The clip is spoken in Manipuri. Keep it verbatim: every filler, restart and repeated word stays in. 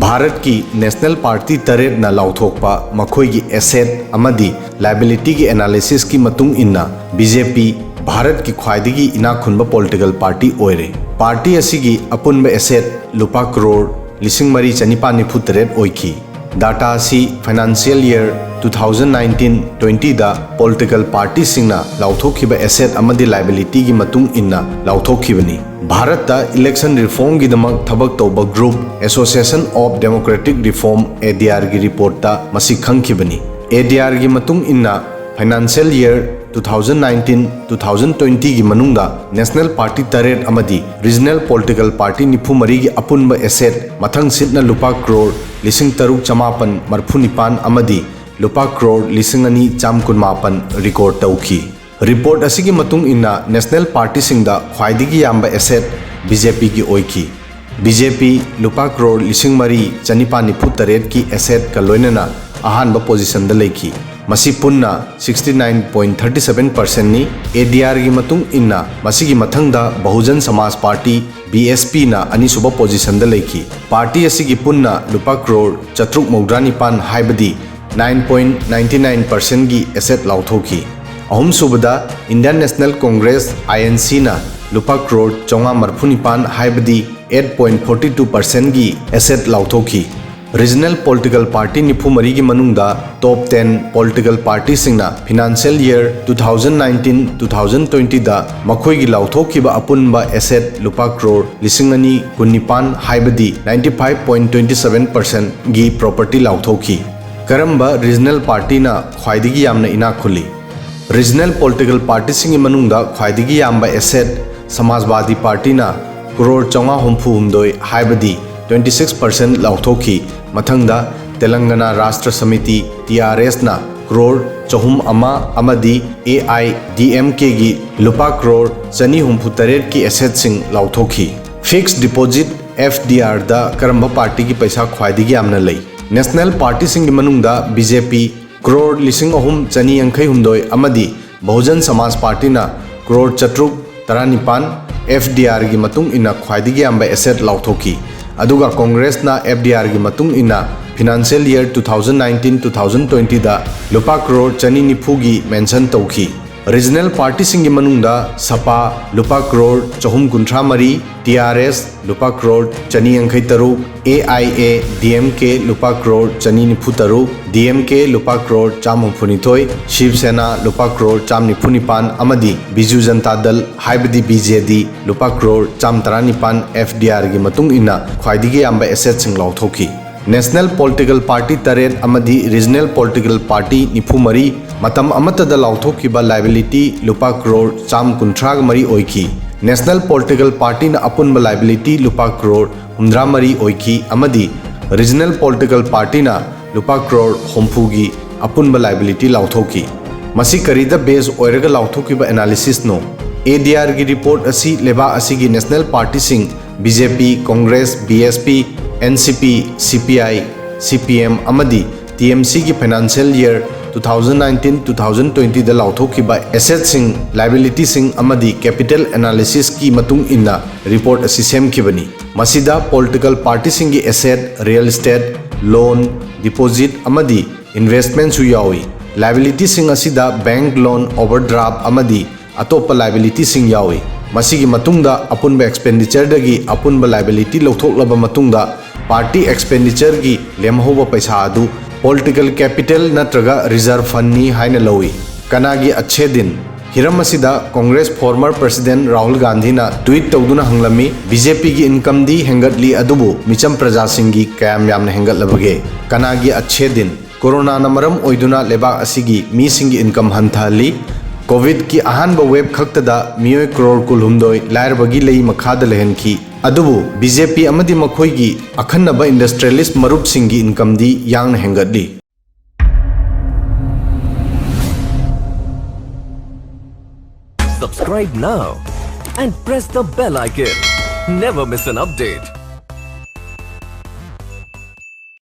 ꯚꯥꯔꯠꯀꯤ ꯅꯦꯁꯅꯦꯜ ꯄꯥꯔꯇꯤ ꯇꯔꯦꯠꯅ ꯂꯥꯎꯊꯣꯛꯄ ꯃꯈꯣꯏꯒꯤ ꯑꯦꯁꯦꯠ ꯑꯃꯗꯤ ꯂꯥꯏꯕꯤꯂꯤꯇꯤꯒꯤ ꯑꯦꯅꯥꯂꯤꯁꯤꯁꯀꯤ ꯃꯇꯨꯡ ꯏꯟꯅ, ꯕꯤ ꯖꯦ ꯄꯤ ꯚꯥꯔꯠꯀꯤ ꯈ꯭ꯋꯥꯏꯗꯒꯤ ꯏꯅꯥꯛ ꯈꯨꯟꯕ ꯄꯣꯂꯤꯇꯤꯀꯦꯜ ꯄꯥꯔꯇꯤ ꯑꯣꯏꯔꯦ꯫ ꯄꯥꯔꯇꯤ ꯑꯁꯤꯒꯤ ꯑꯄꯨꯟꯕ ꯑꯦꯁꯦꯠ ꯂꯨꯄꯥ ꯀ꯭ꯔꯣꯔ ꯂꯤꯁꯤꯡ ꯃꯔꯤ ꯆꯅꯤꯄꯥꯟ ꯅꯤꯐꯨ ꯇꯔꯦꯠ ꯑꯣꯏꯈꯤ꯫ ꯗꯥꯇꯥ ꯑꯁꯤ financial year two thousand nineteen twenty ꯗ ꯄꯣꯂꯤꯇꯤꯀꯦꯜ ꯄꯥꯔꯇꯤꯁꯤꯡꯅ ꯂꯥꯎꯊꯣꯛꯈꯤꯕ ꯑꯦꯁꯦꯠ ꯑꯃꯗꯤ ꯂꯥꯏꯕꯤꯂꯤꯇꯤꯒꯤ ꯃꯇꯨꯡ ꯏꯟꯅ ꯂꯥꯎꯊꯣꯛꯈꯤꯕꯅꯤ꯫ ꯚꯥꯔꯠꯇ ꯏꯂꯦꯛꯁꯟ ꯔꯤꯐꯣꯔꯝꯒꯤꯗꯃꯛ ꯊꯕꯛ ꯇꯧꯕ group Association of Democratic Reform, ꯑꯦ ꯗꯤ ꯑꯥꯔꯒꯤ ꯔꯤꯄꯣꯔꯠꯇ ꯃꯁꯤ ꯈꯪꯈꯤꯕꯅꯤ꯫ ꯑꯦ ꯗꯤ ꯑꯥꯔꯒꯤ ꯃꯇꯨꯡ ꯏꯟꯅ, financial year two thousand nineteen two thousand twenty ꯒꯤ ꯃꯅꯨꯡꯗ ꯅꯦꯁꯅꯦꯜ ꯄꯥꯔꯇꯤ ꯇꯔꯦꯠ ꯑꯃꯗꯤ ꯔꯤꯖꯅꯦꯜ ꯄꯣꯂꯤꯇꯤꯀꯦꯜ ꯄꯥꯔꯇꯤ ꯅꯤꯐꯨ ꯃꯔꯤꯒꯤ ꯑꯄꯨꯟꯕ ꯑꯦꯁꯦꯠ ꯃꯊꯪꯁꯤꯠꯅ ꯂꯨꯄꯥ ꯀ꯭ꯔꯣꯔ ꯂꯤꯁꯤꯡ ꯇꯔꯨꯛ ꯆꯃꯥꯄꯟ ꯃꯔꯤꯐꯨ ꯅꯤꯄꯥꯟ ꯑꯃꯗꯤ ꯂꯨꯄꯥ ꯀ꯭ꯔꯣꯔ ꯂꯤꯁꯤꯡ ꯑꯅꯤ ꯆꯥꯝ ꯀꯨꯟꯃꯥꯄꯟ ꯔꯤꯀꯣꯔꯗ ꯇꯧꯈꯤ꯫ ꯔꯤꯄꯣꯔꯠ ꯑꯁꯤꯒꯤ ꯃꯇꯨꯡ ꯏꯟꯅ, ꯅꯦꯁꯅꯦꯜ ꯄꯥꯔꯇꯤꯁꯤꯡꯗ ꯈ꯭ꯋꯥꯏꯗꯒꯤ ꯌꯥꯝꯕ ꯑꯦꯁꯦꯠ ꯕꯤ ꯖꯦ ꯄꯤꯒꯤ ꯑꯣꯏꯈꯤ꯫ ꯕꯤ ꯖꯦ ꯄꯤ ꯂꯨꯄꯥ ꯀ꯭ꯔꯣꯔ ꯂꯤꯁꯤꯡ ꯃꯔꯤ ꯆꯅꯤꯄꯥꯟ ꯅꯤꯐꯨ ꯇꯔꯦꯠꯀꯤ ꯑꯦꯁꯦꯠꯀ ꯂꯣꯏꯅꯅ ꯑꯍꯥꯟꯕ ꯄꯣꯖꯤꯁꯟꯗ ꯂꯩꯈꯤ꯫ ꯃꯁꯤ ꯄꯨꯟꯅ sixty nine point thirty seven percent ꯅꯤ꯫ ꯑꯦ ꯗꯤ ꯑꯥꯔꯒꯤ ꯃꯇꯨꯡ ꯏꯟꯅ, ꯃꯁꯤꯒꯤ ꯃꯊꯪꯗ ꯕꯍꯨꯖꯟ ꯁꯃꯥꯖ ꯄꯥꯔꯇꯤ, ꯕꯤ ꯑꯦꯁ ꯄꯤꯅ ꯑꯅꯤꯁꯨꯕ ꯄꯣꯖꯤꯁꯟꯗ ꯂꯩꯈꯤ꯫ ꯄꯥꯔꯇꯤ ꯑꯁꯤꯒꯤ ꯄꯨꯟꯅ ꯂꯨꯄꯥ ꯀ꯭ꯔꯣꯔ ꯆꯥꯇ꯭ꯔꯨꯛ ꯃꯧꯗ꯭ꯔꯥ ꯅꯤꯄꯥꯟ, ꯍꯥꯏꯕꯗꯤ nine point nine nine percent ꯒꯤ ꯑꯦꯁꯦꯠ ꯂꯥꯎꯊꯣꯛꯈꯤ꯫ ꯑꯍꯨꯝꯁꯨꯕꯗ, Indian national Congress, I N ꯁꯤꯅ ꯂꯨꯄꯥ ꯀ꯭ꯔꯣꯔ ꯆꯥꯝꯃꯉꯥ ꯃꯔꯤꯐꯨ ꯅꯤꯄꯥꯟ, ꯍꯥꯏꯕꯗꯤ eight point forty two percent ꯒꯤ ꯑꯦꯁꯦꯠ ꯂꯥꯎꯊꯣꯛꯈꯤ꯫ ꯔꯤꯖꯅꯦꯜ ꯄꯣꯂꯤꯇꯤꯀꯦꯜ ꯄꯥꯔꯇꯤ ꯅꯤꯐꯨ ꯃꯔꯤꯒꯤ ꯃꯅꯨꯡꯗ ꯇꯣꯞ ꯇꯦꯟ ꯄꯣꯂꯤꯇꯤꯀꯦꯜ ꯄꯥꯔꯇꯤꯁꯤꯡꯅ financial year two thousand nineteen two thousand twenty ꯗ ꯃꯈꯣꯏꯒꯤ ꯂꯥꯎꯊꯣꯛꯈꯤꯕ ꯑꯄꯨꯟꯕ ꯑꯦꯁꯦꯠ ꯂꯨꯄꯥ ꯀ꯭ꯔꯣꯔ ꯂꯤꯁꯤꯡ ꯑꯅꯤ ꯀꯨꯟꯅꯤꯄꯥꯟ, ꯍꯥꯏꯕꯗꯤ ninety five point twenty seven percent ꯒꯤ ꯄ꯭ꯔꯣꯄꯔꯇꯤ ꯂꯥꯎꯊꯣꯛꯈꯤ꯫ ꯀꯔꯝꯕ ꯔꯤꯖꯅꯦꯜ ꯄꯥꯔꯇꯤꯅ ꯈ꯭ꯋꯥꯏꯗꯒꯤ ꯌꯥꯝꯅ ꯏꯅꯥꯛ ꯈꯨꯜꯂꯤ? ꯔꯤꯖꯅꯦꯜ ꯄꯣꯂꯤꯇꯤꯀꯦꯜ ꯄꯥꯔꯇꯤꯁꯤꯡꯒꯤ ꯃꯅꯨꯡꯗ ꯈ꯭ꯋꯥꯏꯗꯒꯤ ꯌꯥꯝꯕ ꯑꯦꯁꯦꯠ ꯁꯃꯥꯖꯕꯥꯗꯤ ꯄꯥꯔꯇꯤꯅ ꯀ꯭ꯔꯣꯔ ꯆꯥꯝꯃꯉꯥ ꯍꯨꯝꯐꯨ ꯍꯨꯝꯗꯣꯏ, ꯍꯥꯏꯕꯗꯤ twenty six percent ꯂꯥꯎꯊꯣꯛꯈꯤ꯫ ꯃꯊꯪꯗ, ꯇꯦꯂꯪꯒꯅꯥ ꯔꯥꯁꯇ꯭ꯔ ꯁꯃꯤꯇꯤ, ꯇꯤ ꯑꯥꯔ ꯑꯦꯁꯅ ꯀ꯭ꯔꯣꯔ ꯆꯍꯨꯝ ꯑꯃ ꯑꯃꯗꯤ ꯑꯦ ꯑꯥꯏ ꯗꯤ ꯑꯦꯝ ꯀꯦꯒꯤ ꯂꯨꯄꯥ ꯀ꯭ꯔꯣꯔ ꯆꯅꯤ ꯍꯨꯝꯐꯨ ꯇꯔꯦꯠꯀꯤ ꯑꯦꯁꯦꯠꯁꯤꯡ ꯂꯥꯎꯊꯣꯛꯈꯤ꯫ ꯐꯤꯛꯁ ꯗꯤꯄꯣꯖꯤꯠ, ꯑꯦꯐ ꯗꯤ ꯑꯥꯔꯗ ꯀꯔꯝꯕ ꯄꯥꯔꯇꯤꯒꯤ ꯄꯩꯁꯥ ꯈ꯭ꯋꯥꯏꯗꯒꯤ ꯌꯥꯝꯅ ꯂꯩ? ꯅꯦꯁꯅꯦꯜ ꯄꯥꯔꯇꯤꯁꯤꯡꯒꯤ ꯃꯅꯨꯡꯗ ꯕꯤ ꯖꯦ ꯄꯤ ꯀ꯭ꯔꯣꯔ ꯂꯤꯁꯤꯡ ꯑꯍꯨꯝ ꯆꯅꯤ ꯌꯥꯡꯈꯩ ꯍꯨꯝꯗꯣꯏ ꯑꯃꯗꯤ ꯕꯍꯨꯖꯟ ꯁꯃꯥꯖ ꯄꯥꯔꯇꯤꯅ ꯀ꯭ꯔꯣꯔ ꯆꯥꯇ꯭ꯔꯨꯛ ꯇꯔꯥꯅꯤꯄꯥꯟ, ꯑꯦꯐ ꯗꯤ ꯑꯥꯔꯒꯤ ꯃꯇꯨꯡ ꯏꯟꯅ ꯈ꯭ꯋꯥꯏꯗꯒꯤ ꯌꯥꯝꯕ ꯑꯦꯁꯦꯠ ꯂꯥꯎꯊꯣꯛꯈꯤ꯫ ꯑꯗꯨꯒ ꯀꯣꯡꯒ꯭ꯔꯦꯁꯅ F D R ꯒꯤ ꯃꯇꯨꯡ ꯏꯟꯅ financial year two thousand nineteen two thousand twenty ꯗ ꯂꯨꯄꯥ ꯀ꯭ꯔꯣꯔ ꯆꯅꯤ ꯅꯤꯐꯨꯒꯤ mention ꯇꯧꯈꯤ꯫ Regional party ꯁꯤꯡꯒꯤ ꯃꯅꯨꯡꯗ ꯁꯄꯥ ꯂꯨꯄꯥ ꯀ꯭ꯔꯣꯔ ꯆꯍꯨꯝ ꯀꯨꯟꯊ꯭ꯔꯥ ꯃꯔꯤ, T R S ꯂꯨꯄꯥ ꯀ꯭ꯔꯣꯔ ꯆꯅꯤ ꯌꯥꯡꯈꯩ ꯇꯔꯨꯛ, A I A D M K ꯂꯨꯄꯥ ꯀ꯭ꯔꯣꯔ ꯆꯅꯤ ꯅꯤꯐꯨ ꯇꯔꯨꯛ, D M K ꯂꯨꯄꯥ ꯀ꯭ꯔꯣꯔ ꯆꯥꯝ ꯍꯨꯝꯐꯨ ꯅꯤꯊꯣꯏ, ꯁꯤꯕ ꯁꯦꯅꯥ ꯂꯨꯄꯥ ꯀ꯭ꯔꯣꯔ ꯆꯥꯝ ꯅꯤꯐꯨ ꯅꯤꯄꯥꯟ ꯑꯃꯗꯤ ꯕꯤꯖꯨ ꯖꯟꯇꯥ ꯗꯜ ꯍꯥꯏꯕꯗꯤ B J D ꯂꯨꯄꯥ ꯀ꯭ꯔꯣꯔ ꯆꯥꯝ ꯇꯔꯥ ꯅꯤꯄꯥꯟ F D R ꯒꯤ ꯃꯇꯨꯡ ꯏꯟꯅ ꯈ꯭ꯋꯥꯏꯗꯒꯤ ꯌꯥꯝꯕ asset ꯁꯤꯡ ꯂꯥꯎꯊꯣꯛꯈꯤ꯫ National political party ꯇꯔꯦꯠ ꯑꯃꯗꯤ regional political party ꯅꯤꯐꯨ ꯃꯔꯤ ꯃꯇꯝ ꯑꯃꯠꯇꯗ ꯂꯥꯎꯊꯣꯛꯈꯤꯕ liability ꯂꯨꯄꯥ ꯀ꯭ꯔꯣꯔ ꯆꯥꯝ ꯀꯨꯟꯊ꯭ꯔꯥꯒ ꯃꯔꯤ ꯑꯣꯏꯈꯤ꯫ National political party ꯅ ꯑꯄꯨꯟꯕ liability ꯂꯨꯄꯥ ꯀ꯭ꯔꯣꯔ ꯍꯨꯝꯗ꯭ꯔꯥ ꯃꯔꯤ ꯑꯣꯏꯈꯤ ꯑꯃꯗꯤ regional political party ꯅ ꯂꯨꯄꯥ ꯀ꯭ꯔꯣꯔ ꯍꯨꯝꯐꯨꯒꯤ ꯑꯄꯨꯟꯕ liability ꯂꯥꯎꯊꯣꯛꯈꯤ꯫ ꯃꯁꯤ ꯀꯔꯤꯗ base ꯑꯣꯏꯔꯒ ꯂꯥꯎꯊꯣꯛꯈꯤꯕ analysis no? A D R ꯒꯤ report ꯑꯁꯤ ꯂꯩꯕꯥꯛ ꯑꯁꯤꯒꯤ national party ꯁꯤꯡ B J P, Congress, B S P, N C P, C P I, C P M ꯑꯃꯗꯤ T M C ꯒꯤ financial year two thousand nineteen two thousand twenty ꯗ ꯂꯥꯎꯊꯣꯛꯈꯤꯕ asset ꯁꯤꯡ, liability ꯁꯤꯡ ꯑꯃꯗꯤ capital analysis ꯀꯤ ꯃꯇꯨꯡ ꯏꯟꯅ report ꯑꯁꯤ ꯁꯦꯝꯈꯤꯕꯅꯤ꯫ ꯃꯁꯤꯗ political party ꯁꯤꯡꯒꯤ asset, real estate, loan, deposit ꯑꯃꯗꯤ investment ꯁꯨ ꯌꯥꯎꯏ꯫ Liability ꯁꯤꯡ ꯑꯁꯤꯗ bank loan, overdraft ꯑꯃꯗꯤ ꯑꯇꯣꯞꯄ liability ꯁꯤꯡ ꯌꯥꯎꯏ꯫ ꯃꯁꯤꯒꯤ ꯃꯇꯨꯡꯗ ꯑꯄꯨꯟꯕ expenditure ꯗꯒꯤ ꯑꯄꯨꯟꯕ liability ꯂꯧꯊꯣꯛꯂꯕ ꯃꯇꯨꯡꯗ party expenditure ꯒꯤ ꯂꯦꯝꯍꯧꯕ ꯄꯩꯁꯥ ꯑꯗꯨ political capital ꯅꯠꯇ꯭ꯔꯒ reserve fund ꯅꯤ ꯍꯥꯏꯅ ꯂꯧꯏ꯫ ꯀꯅꯥꯒꯤ ꯑꯆꯍꯦ ꯗꯤꯟ? ꯍꯤꯔꯝ ꯑꯁꯤꯗ Congress former president ꯔꯥꯍꯨꯜ ꯒꯥꯟꯙꯤꯅ tweet ꯇꯧꯗꯨꯅ ꯍꯪꯂꯝꯃꯤ, B J P ꯒꯤ income ꯗꯤ ꯍꯦꯟꯒꯠꯂꯤ, ꯑꯗꯨꯕꯨ ꯃꯤꯆꯝ ꯄ꯭ꯔꯖꯥꯁꯤꯡꯒꯤ ꯀꯌꯥꯝ ꯌꯥꯝꯅ ꯍꯦꯟꯒꯠꯂꯕꯒꯦ? ꯀꯅꯥꯒꯤ ꯑꯆꯍꯦ ꯗꯤꯟ? ꯀꯣꯔꯣꯅꯥꯅ ꯃꯔꯝ ꯑꯣꯏꯗꯨꯅ ꯂꯩꯕꯥꯛ ꯑꯁꯤꯒꯤ ꯃꯤꯁꯤꯡꯒꯤ income ꯍꯟꯊꯍꯜꯂꯤ꯫ COVID ꯀꯤ ꯑꯍꯥꯟꯕ wave ꯈꯛꯇꯗ ꯃꯤꯑꯣꯏ ꯀ꯭ꯔꯣꯔ ꯀꯨꯜꯍꯨꯝꯗꯣꯏ ꯂꯥꯏꯔꯕꯒꯤ ꯂꯩ ꯃꯈꯥꯗ ꯂꯩꯍꯟꯈꯤ꯫ ꯑꯗꯨꯕꯨ B J P ꯑꯃꯗꯤ ꯃꯈꯣꯏꯒꯤ ꯑꯈꯟꯅꯕ industrialist ꯃꯔꯨꯞꯁꯤꯡꯒꯤ income ꯗꯤ ꯌꯥꯡꯅ ꯍꯦꯟꯒꯠꯂꯤ꯫ Subscribe now and press the bell icon. Never miss an update.